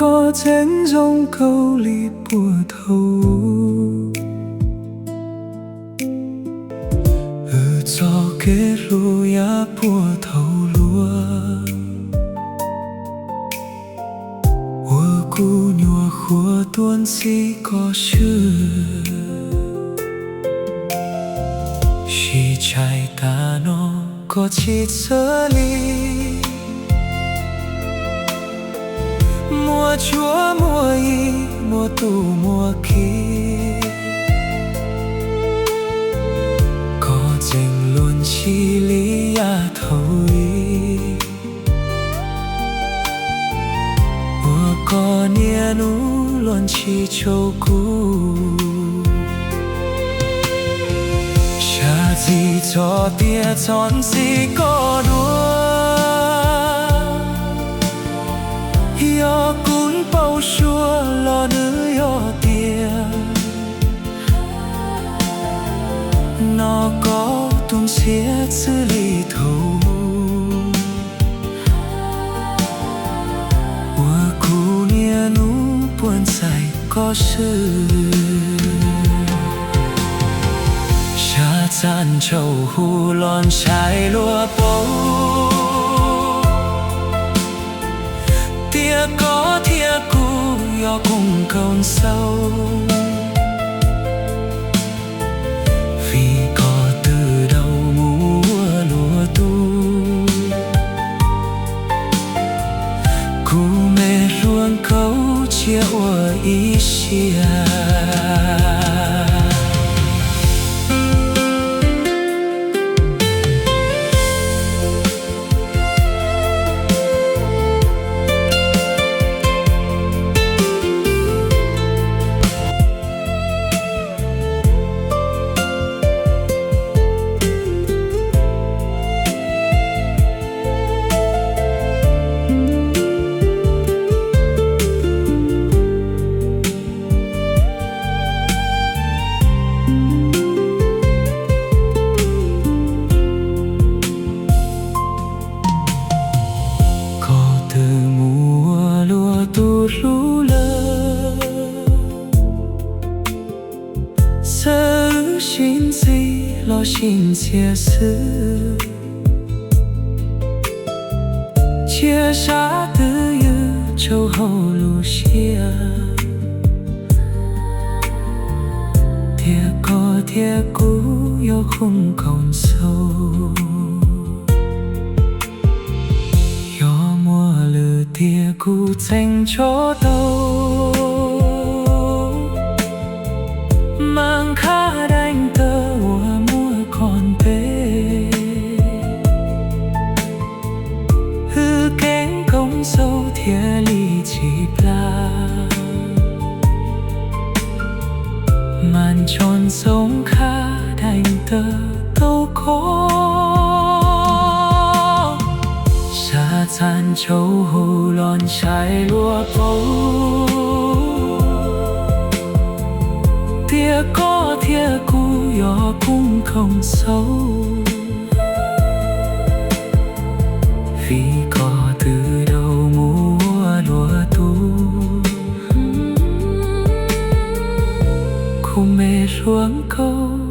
Koj tseem zoo kawg li puag thaum wb txoj kev hlub yav puag thaum luaj, uas kuv nyuam qhuav tuaj ntxiv koj swb. Sib tshaij tas no koj tsis txhawj li, muaj tshuaj muaj yig muaj tub muaj ki, koj tseem luag ntshis li yav thaum ub, uas koj niaj hnub luag ntshis rau kuv. Zam txim txog tias txog ntxiv koj dua, yog kuv npau suav los nws yog tiag, no koj tu siab xws li thaum ub, uas kuv niaj hnub puag ntxaij koj swb. Zam txim tsaus huv los ntshai luag paub tias koj thiab kuv yog koom khaum xau, vim koj twb dhau mus ua luag tug. Kuv me hluas nkauj tsiaj ua ib siab. Koj twb mus ua luag tug hlub lawm, txawm wb sib ntxig los sib ntxias xwb, tsiaj sab twj ywm rau hauv lub siab, tias koj thiab kuv yog koom khaum xau. Yog muaj lwm tiam kuv tseem tso tau mas khab deev tawm uas muaj koj nte, wb keeb koom xau thiaj li tsis plam, mas nco ntsoov khab deev tawm tau koj. Zam txim tsaus huv los ntshai luag paub tias koj thiab kuv yog koom khaum xau, vim koj twb dhau mus ua luag tug. Kuv me hluas nkauj